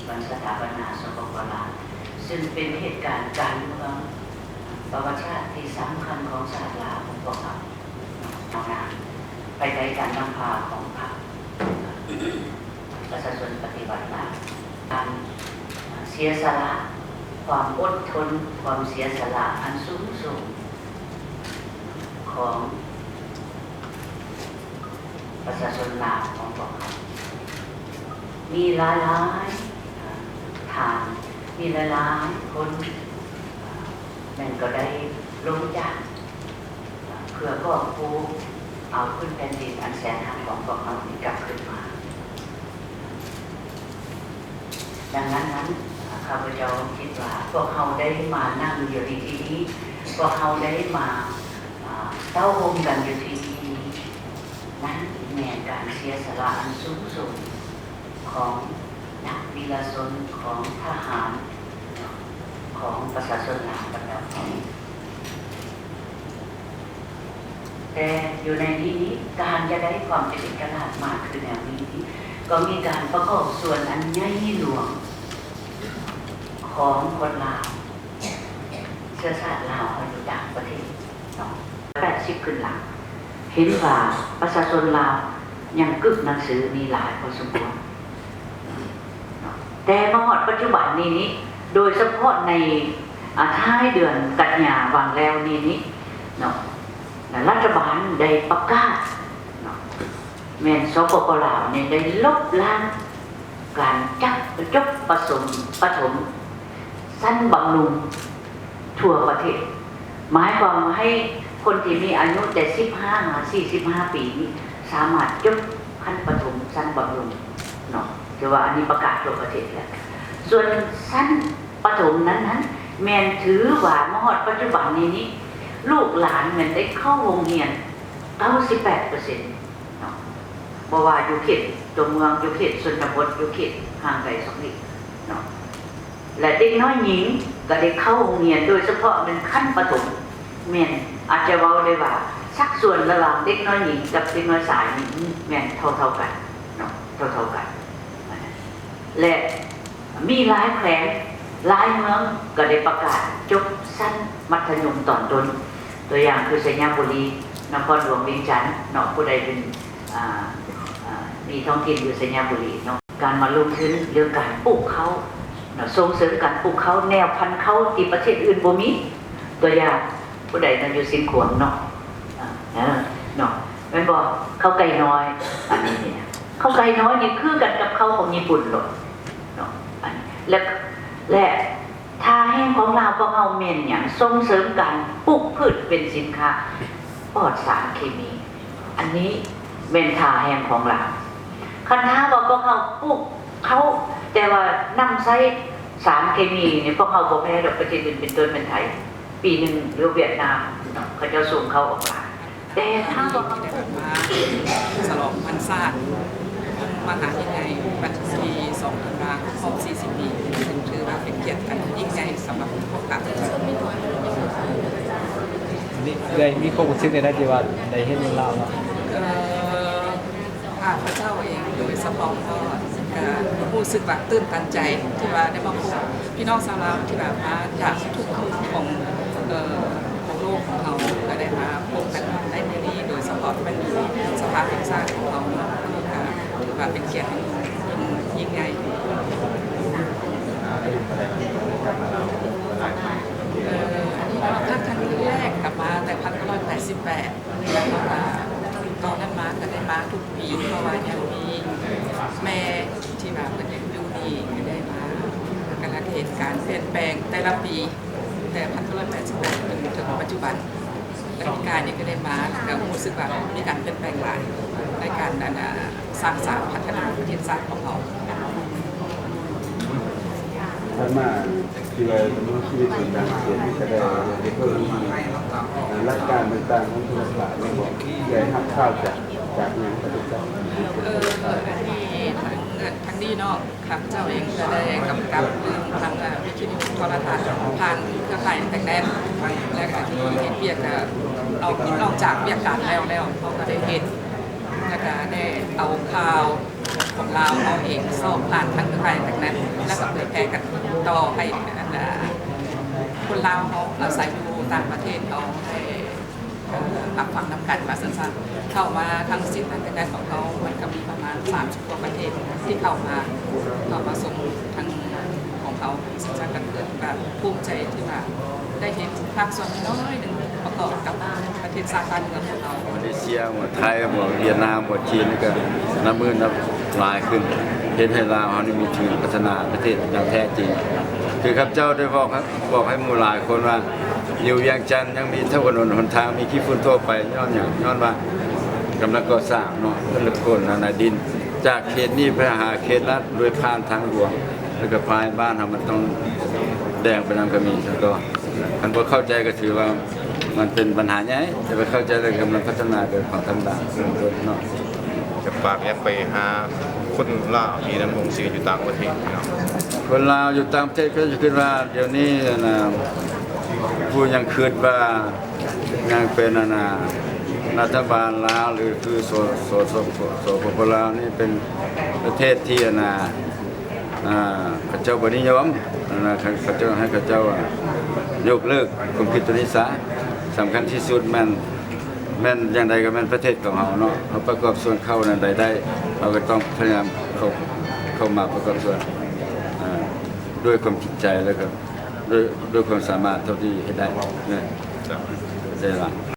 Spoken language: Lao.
ວັນສະຖາປະນາ ສປປ ລາວ ຊຶ່ງເປັນເຫດການການເມືອງປະຫວັດສາດທີ່ສຳຄັນຂອງຊາດລາວຂອງພວກເຮົາ ເອົານາພາຍໃຕ້ການນຳພາຂອງພັກປະຊາຊົນປະຕິວັດລາວ ການເສຍສະຫຼະ ຄວາມອົດທົນ ຄວາມເສຍສະຫຼະອັນສູງສົ່ງຂອງ ປະຊາຊົນລາວຂອງພວກເຮົາ ມີຫຼາຍໆ ທ່ານ ມີຫຼາຍໆຄົນ ແມ່ນກໍໄດ້ລົງຈາກ ເພື່ອກອບກູ້ເອົາພື້ນແຜ່ນດິນອັນແສນຮັກຂອງພວກເຮົານີ້ກັບຄືນມາ. ດັ່ງນັ້ນນັ້ນ ຂ້າພະເຈົ້າຄິດວ່າ ພວກເຮົາໄດ້ມານັ່ງຢູ່ໃນທີ່ນີ້ ພວກເຮົາໄດ້ມາ ອາ ເຕົ້າໂຮມກັນຢູ່ທີ່ນີ້ ນັ້ນແມ່ນການເສຍສະຫຼະອັນສູງສົ່ງຂອງນັກວິລະຊົນ ຂອງທະຫານ ຂອງປະຊາຊົນລາວບັນດາເຜົ່າ. ແຕ່ຢູ່ໃນທີ່ນີ້ ການຈະໄດ້ຄວາມເປັນເອກະລາດມາຄືແນວນີ້ນີ້ ກໍມີການປະກອບສ່ວນອັນໃຫຍ່ຫຼວງຂອງຄົນລາວ ເຊື້ອຊາດລາວເຮົາຢູ່ຕ່າງປະເທດເນາະ ແປດສິບຂຶ້ນຫຼັງ ເຫັນວ່າປະຊາຊົນລາວຍັງກຶກໜັງສືນີ້ຫຼາຍພໍສົມຄວນເນາະ. ແຕ່ມາຮອດປັດຈຸບັນນີ້ນີ້ ໂດຍສະເພາະໃນ ອາ ທ້າຍເດືອນກັນຍາຫວ່າງແລ້ວນີ້ນີ້ເນາະ ລັດຖະບານໄດ້ປະກາດເນາະ ແມ່ນ ສປປ ລາວນີ້ໄດ້ລົບລ້າງການຈັກຈົບປະສົມ ປະຖົມຊັ້ນບຳລຸງທົ່ວປະເທດ ໝາຍຄວາມວ່າໃຫ້ຄົນທີ່ມີອາຍຸແຕ່ສິບຫ້າຫາສີ່ສິບຫ້າປີນີ້ ສາມາດຈົບຂັ້ນປະຖົມຊັ້ນບຳລຸງເນາະ ຖືວ່າອັນນີ້ປະກາດທົ່ວປະເທດແລ້ວ. ສ່ວນຊັ້ນປະຖົມນັ້ນນັ້ນ ແມ່ນຖືວ່າມາຮອດປັດຈຸບັນນີ້ນີ້ ລູກຫຼານແມ່ນໄດ້ເຂົ້າໂຮງຮຽນເກົ້າສິບແປດເປີເຊັນ ເນາະ ບໍ່ວ່າຢູ່ເຂດຕົວເມືອງ ຢູ່ເຂດຊົນນະບົດ ຢູ່ເຂດຫ່າງໄກສອກຫຼີກເນາະ ແລະ ເດັກນ້ອຍຍິງກໍໄດ້ເຂົ້າໂຮງຮຽນ ໂດຍສະເພາະແມ່ນຂັ້ນປະຖົມ ແມ່ນອາດຈະເວົ້າໄດ້ວ່າ ສັດສ່ວນລະຫວ່າງເດັກນ້ອຍຍິງກັບເດັກນ້ອຍຊາຍນີ້ ແມ່ນເທົ່າໆກັນເນາະ ເທົ່າໆກັນ ແລະ ມີຫຼາຍແຂວງ ຫຼາຍເມືອງກໍໄດ້ປະກາດຈົບຊັ້ນມັດທະຍົມຕອນຕົ້ນ ຕົວຢ່າງຄືໄຊຍະບູລີ ນະຄອນຫຼວງວຽງຈັນເນາະ ຜູ້ໃດເປັນ ອາ ອາ ມີທ້ອງຖິ່ນຢູ່ໄຊຍະບູລີເນາະ ການມາລົງທຶນເລື່ອງການປູກເຂົ້າເນາະ ສົ່ງເສີມການປູກເຂົ້າ ແນວພັນເຂົ້າທີ່ປະເທດອື່ນບໍ່ມີ ຕົວຢ່າງ ຜູ້ໃດເນາະ ຢູ່ຊຽງຂວາງເນາະ ເອີ ເນາະ ແມ່ນບໍ່? ເຂົ້າໄກ່ນ້ອຍ ອັນນີ້ ເຂົ້າໄກ່ນ້ອຍນີ້ຄືກັນກັບເຂົ້າຂອງຍີ່ປຸ່ນໂລດເນາະ ອັນ ແລະ ແລະ ທ່າແຮງຂອງລາວພວກເຮົາແມ່ນຫຍັງ? ສົ່ງເສີມການປູກພືດເປັນສິນຄ້າປອດສານເຄມີ ອັນນີ້ແມ່ນທ່າແຮງຂອງລາວ. ຄັນຖ້າວ່າພວກເຮົາປູກເຂົ້າ ແຕ່ວ່ານຳໃຊ້ສານເຄມີນີ້ ພວກເຮົາບໍ່ແພ້ດອກປະເທດອື່ນ ເປັນຕົ້ນແມ່ນໄທ ປີໜຶ່ງ ຫຼືຫວຽດນາມເນາະ ເຂົາເຈົ້າສົ່ງເຂົ້າອອກຫຼາຍ ແຕ່ຖ້າວ່າເຮົາ ສະຫຼອງວັນຊາດ ມະຫາວິທະຍາໄລ ວັນທີສອງທັນວາ ຄົບຮອບສີ່ສິບປີ ຖືວ່າເປັນກຽດອັນຍິ່ງໃຫຍ່ສຳລັບພວກຂ້າພະເຈົ້າ. ນີ້ເອື້ອຍມີຄວາມຮູ້ສຶກແນວໃດທີ່ວ່າໄດ້ເຫັນເລື່ອງລາວເນາະ? ເອີ ຂ້າພະເຈົ້າເອງໂດຍສະເພາະກໍ ກໍຮູ້ສຶກວ່າຕື່ນຕັນໃຈທີ່ວ່າໄດ້ມາພົບພີ່ນ້ອງຊາວລາວທີ່ວ່າມາຈາກທຸກມຸມຂອງ ເອີ ຂອງໂລກຂອງເຮົາ ກໍໄດ້ມາພົບກັນໃນມື້ນີ້ ໂດຍສະເພາະແມ່ນສະພາແຫ່ງຊາດຂອງເຮົາເນາະ ກໍຖືວ່າເປັນກຽດອັນຍິ່ງໃຫຍ່. ເອີ ອັນນີ້ເນາະ ຄັ້ງ ຄັ້ງແລກກໍມາແຕ່ພັນເກົ້າຮ້ອຍແປດສິບແປດ ແລ້ວກໍຕອນນັ້ນມາກໍໄດ້ມາທຸກປີ ເພາະວ່າຍັງມີແມ່ທີ່ວ່າເພິ່ນຍັງຢູ່ນີ້ ກໍໄດ້ມາ ກໍລະເຫັນການປ່ຽນແປງແຕ່ລະປີ ແຕ່ພັນເກົ້າຮ້ອຍແປດສິບແປດຈົນເຖິງປັດຈຸບັນ ແລະ ປີກາຍນີ້ກໍໄດ້ມາ ກໍຮູ້ສຶກວ່າມີການປ່ຽນແປງຫຼາຍໃນການ ອັນ ສ້າງສາພັດທະນາປະເທດຊາດຂອງເຮົາ. ຜ່ານມາ ທີ່ວ່າດຳລົງຊີວິດຢູ່ຕ່າງປະເທດນີ້ ກໍໄດ້ ໄດ້ເບິ່ງ ເອີ ລາຍການຕ່າງໆຂອງໂທລະທັດແມ່ນບໍ່? ໄດ້ຮັບຂ່າວຈາກ ຈາກຫຍັງປະເທດເຈົ້າ? ເອີ ອັນນີ້ທາງ ທາງນີ້ເນາະ ຂ້າພະເຈົ້າເອງກໍໄດ້ກຳກັບເບິ່ງທາງ ເອີ ວິທະຍຸໂທລະທັດ ຜ່ານເຄືອຂ່າຍອິນເຕີເນັດ ແລະ ກໍມີເຮັດວຽກ ກໍນອກ ນອກຈາກວຽກການແລ້ວ ແລ້ວເຮົາກໍໄດ້ເຮັດ ແລ້ວກໍໄດ້ເອົາຂ່າວ ຂອງລາວເຮົາເອງ ຊອກຜ່ານທາງເຄືອຂ່າຍທາງນັ້ນ ແລ້ວກໍເຜີຍແຜ່ກັນຕໍ່ໃຫ້ ອັນ ຄົນລາວເຮົາອາໄສຢູ່ຕ່າງປະເທດເຮົາໄດ້ ເອີ ຮັບຟັງນຳກັນວ່າຊັ້ນຊະ. ເຂົ້າມາທາງເສັ້ນທາງການຂອງເຮົາ ມັນກໍມີປະມານສາມສິບກວ່າປະເທດທີ່ເຂົ້າມາ ເຂົ້າມາຊົມທາງຂອງເຮົາ ຊັ້ນຊະ. ກໍຄືວ່າພູມໃຈທີ່ວ່າໄດ້ເຫັນພາກສ່ວນນ້ອຍໜຶ່ງປະກອບກັບປະເທດຊາດບ້ານເມືອງຂອງເຮົາ. ມາເລເຊຍບໍ ໄທບໍ ຫວຽດນາມບໍ ຈີນ ນີ້ກໍນັບມື້ນັບຫຼາຍຂຶ້ນ ເຮັດໃຫ້ລາວເຮົານີ້ມີທຶນພັດທະນາປະເທດຢ່າງແທ້ຈິງ. ຄືຂ້າພະເຈົ້າໄດ້ບອກ ບອກໃຫ້ໝູ່ຫຼາຍຄົນວ່າ ຢູ່ວຽງຈັນຍັງມີຖະໜົນຫົນທາງມີຂີ້ຝຸ່ນທົ່ວໄປ ຍ້ອນຫຍັງ? ຍ້ອນວ່າກຳລັງກໍ່ສ້າງເນາະ ເພິ່ນລະໂກນໃນດິນ ຈາກເຂດນີ້ໄປຫາເຂດລັດ ໂດຍຜ່ານທາງຫຼວງ ແລ້ວກໍພາຍບ້ານເຮົາມັນຕ້ອງແດງໄປນຳກໍມີ. ຊັ້ນກໍຄັນບໍ່ເຂົ້າໃຈກໍຖືວ່າມັນເປັນບັນຫາໃຫຍ່ ແຕ່ວ່າເຂົ້າໃຈແລ້ວກຳລັງພັດທະນາໄປຂອງທາງດ້ານເນາະ. ຈະຝາກຫຍັງໄປຫາຄົນລາວທີ່ດຳລົງຊີວິດຢູ່ຕ່າງປະເທດເນາະ? ຄົນລາວຢູ່ຕ່າງປະເທດກໍຈະຄິດວ່າ ດຽວນີ້ນະ ຜູ້ຍັງຄິດວ່າຍັງເປັນ ອັນນະ ລັດຖະບານລາວ ຫຼື ຄື ສ ສ ສ ສປປ ລາວນີ້ເປັນປະເທດທີ່ ອັນນະ ອ່າ ເຂົາເຈົ້າບໍ່ນິຍົມ ອັນນະ ເຂົາເຈົ້າ ໃຫ້ເຂົາເຈົ້າ ອ່າ ຍົກເລີກຄວາມຄິດຕົວນີ້ຊະ. ສຳຄັນທີ່ສຸດແມ່ນ ແມ່ນຢ່າງໃດກໍແມ່ນປະເທດຂອງເຮົາເນາະ ເຮົາປະກອບສ່ວນເຂົ້າໃນໃດໄດ້ ເຮົາກໍຕ້ອງພະຍາຍາມເຂົ້າ ເຂົ້າມາປະກອບສ່ວນ ອ່າ ດ້ວຍຄວາມຈິງໃຈ ແລ້ວກໍດ້ວຍ ດ້ວຍຄວາມສາມາດເທົ່າທີ່ເຮັດໄດ້ເນາະ. ເຈົ້າ. ເຈົ້າ.